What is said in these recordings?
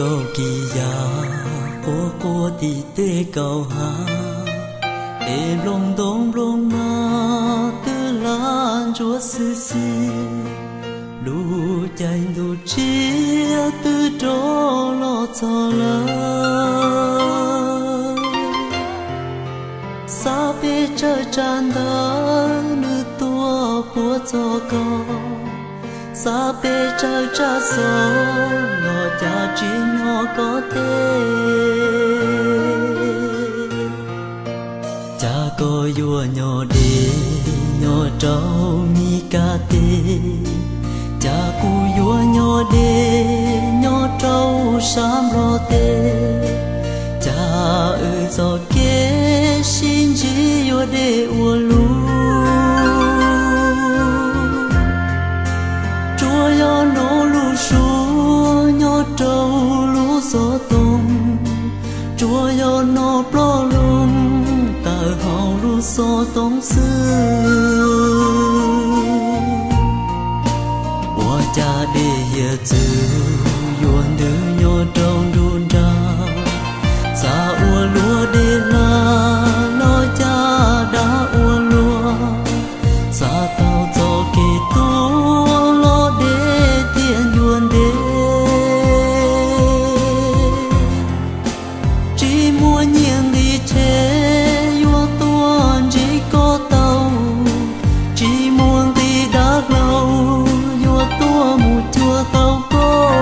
Kaum kis yam quaj quaj tim tej kaum hav, es nplooj ntoo nplooj mab twb hlav ntsuav xwb xwb. Lub caij ntuj tsiab twb rov los txog lawm. Xav pes tsawg tsam ntawd nws tuaj puag txog ko, xav pes tsawg tsam xov los cas tsis nyob koj teb. Cas koj yuav nyob deb nyob rau Mis Kas teb, cas kuv yuav nyob deb nyob rau sab Nplog teb. Cas wb txoj kev sib ntsib yuav deb ua luaj. Tsuas yog hnov lub suab nyob rau lub xov tooj, tsuas yog hnov ploj loo tawm hauv lub xov tooj xwb. Ua cas dej hiav txwv yuav ntws nyob rau nruab nrab, xav ua luam dej hla los cas dav ua luaj, xav taug txoj kev tuaj los deb thiab ncua ntev. Tsis muaj nyiaj nqi tshev yuav tuaj ntsib koj tau, tsis muaj nqi dav hlau yuav tuaj mus cuag tau koj.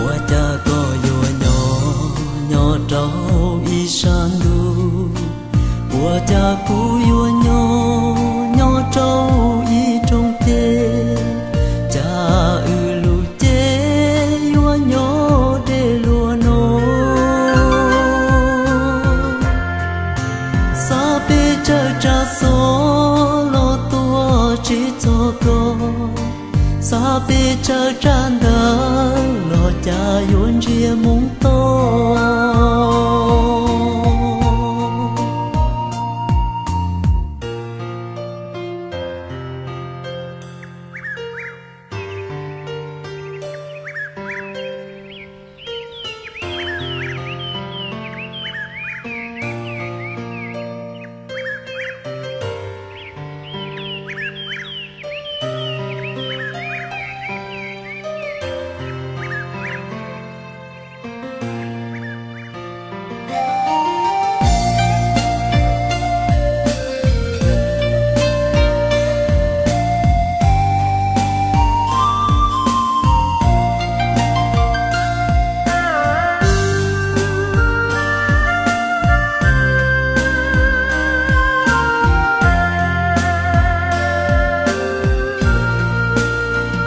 Ua cas koj yuav nyob nyob rau ib sab ntuj, ua cas kuv yuav nyob nyob rau ib rooj teb. Cas wb lub cev yuav nyob deb luaj no. Xav pes tsawg tsam xov los tuaj tsis txog koj, xav pes tsawg tsam ntawd los cas yuav ntsia mus tod.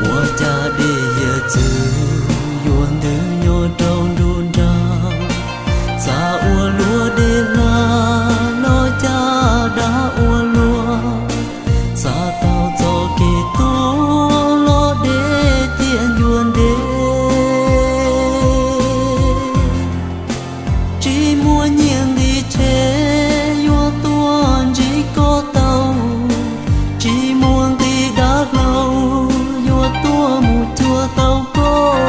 Ua cas dej hiav txwv yuav ntws nyob rau nruab nrab, xav ua luam dej hla los cas dav ua luaj, xav taug txoj kev tuaj los deb thiab ncua ntev. Tsis muaj nyiaj nqi tshev yuav tuaj ntsib koj tau, tsis muaj nqi dav hlau yuav tuaj mus cuag tau koj.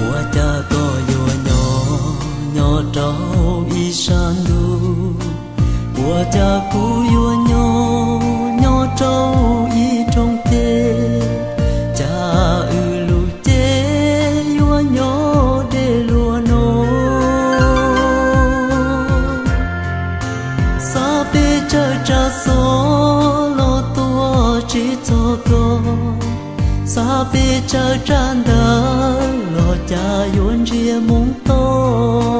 Ua cas koj yuav nyob nyob rau ib sab ntuj, ua cas kuv yuav nyob nyob rau ib rooj teb. Cas wb lub cev yuav nyob deb luaj no. Xav pes tsawg tsam xov los tuaj tsis txog koj, xav pes tsawg tsam ntawd los cas yuav ntsia mus tod.